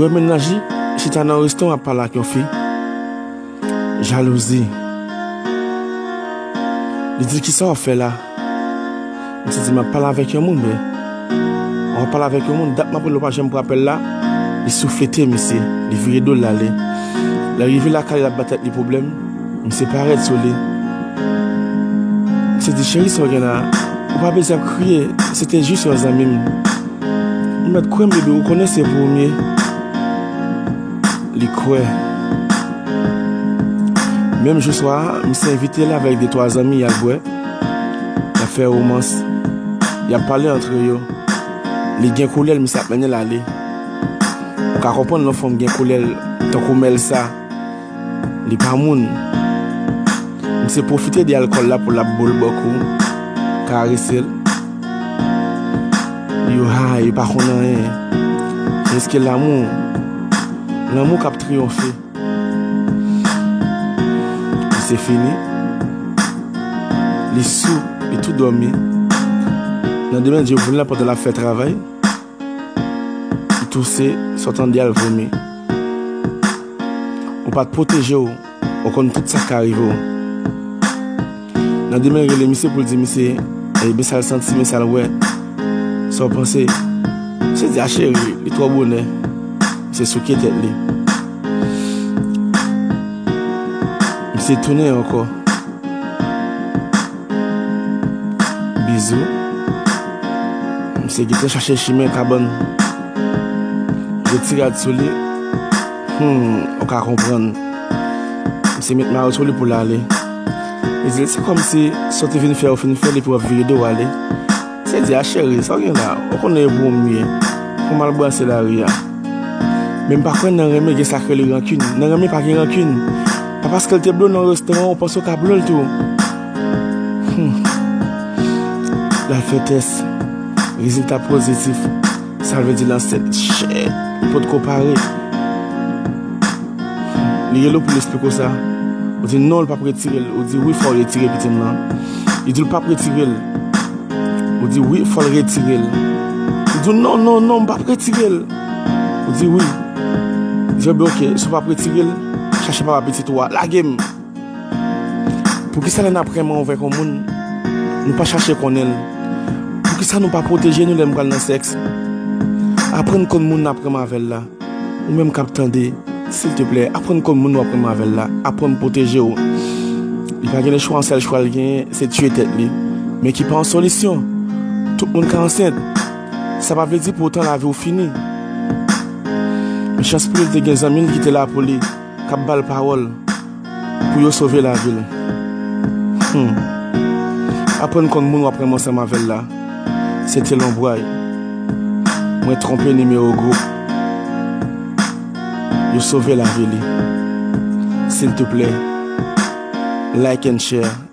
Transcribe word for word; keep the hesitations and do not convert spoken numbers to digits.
Wè mennaj li chita nan yon restoran ap pale ak yon fi. Jalouzi. Li di l, "Kisa w ap fè la?" Misye di, "M ap pale avèk yon moun, men w ap pale avèk yon moun, dat m ap rele w pa janm pran apèl la." Li souflete misye, li vire do l ale. Lè l rive lakay li, l ap ba tèt li pwoblèm. Misye parèt sou li. Misye di, "Cheri, sa w gen la? Ou pa bezwen ap kriye, se te jis yon zanmi m." "Ou mèt kwè m, bebe, ou konnen se pou ou m ye." Li kwè. Menm jou swa a, misye envite l avèk de twa zanmi y al bwè. Y ap fè womans. Y ap pale antre yo. Li gen koulè l, misye ap mennen l ale. Ou ka konprann lè yon fanm gen koulè l, tankou Mèlsa. Li pa moun. Misye pwofite de alkòl la pou l ap bo l bòkou, karese l. Yo hay, yo pa konn anyen. Jiske lanmou, lanmou k ap triyonfe. Misye fini. Li sou, li tou dòmi. Nan demen, Dye voul la pandan l ap fè travay. Li touse, sa w tande a, l vomi. Ou pa t pwoteje w, ou konn tout sa k ka rive w. Nan demen, rele misye pou l di misye, ebyen, sa l santi, men sa l wè. Sa w panse? Misye di, "A cheri, li twò bonè." Misye souke tèt li. Misye tounen ankò. Bizou. Misye gentan chache chimen kabann. Jete rad sou li. Hmm, ou ka konprann. Misye met mayo sou li pou l ale. Li di l, "Se kòmsi sa w te vin fè, ou fin fè l, epi w ap vire do w ale." Misye di, "A cheri, sa w gen la? Ou konnen e pou ou m ye. Fò m al brase lari a." Men m pa kwè nan renmen gen sa k rele rankin. Nan renmen pa gen rankin. Pa paske l te blo nan restoran, ou panse w ka blo l tou. Hmm. L al fè tès. Rezilta pozitif. Sa vle di l ansent. Shit. Li potko pare. Li rele w pou l esplike w sa. Ou di non, l p ap retire l. Ou di wi, fò w retire pitit m nan. Li di l p ap retire l. Ou di wi, fò l retire l. Li di w non, non, non, m p ap retire l. Ou di wi. Li di, "Ebyen, oke, si w p ap retire l, chache papa pitit ou a, lage m." Poukisa lè n ap renmen avèk yon moun, nou pa chache konnen l? Poukisa nou pa pwoteje nou lè n pral nan sèks? Aprann konn moun n ap renmen avè l la. Ou menm k ap tande, silteplè, aprann konn moun w ap renmen avè l la. Aprann pwoteje w. Li pa gen lechwa, yon sèl chwa l genyen, se tiye tèt li. Men ki pa yon solisyon. Tout moun ka ansent. Sa pa vle di pou otan lavi w fini. Men chans pou li, li te gen zanmi l ki te la pou li, k ap ba l pawòl pou yo sove lavi l. Hmm. Aprann konn moun w ap renmen ansanm avè l la. Se te lonbray. Mwen twonpe nimewo gwoup. Yo sove lavi li. Silteplè, like and share.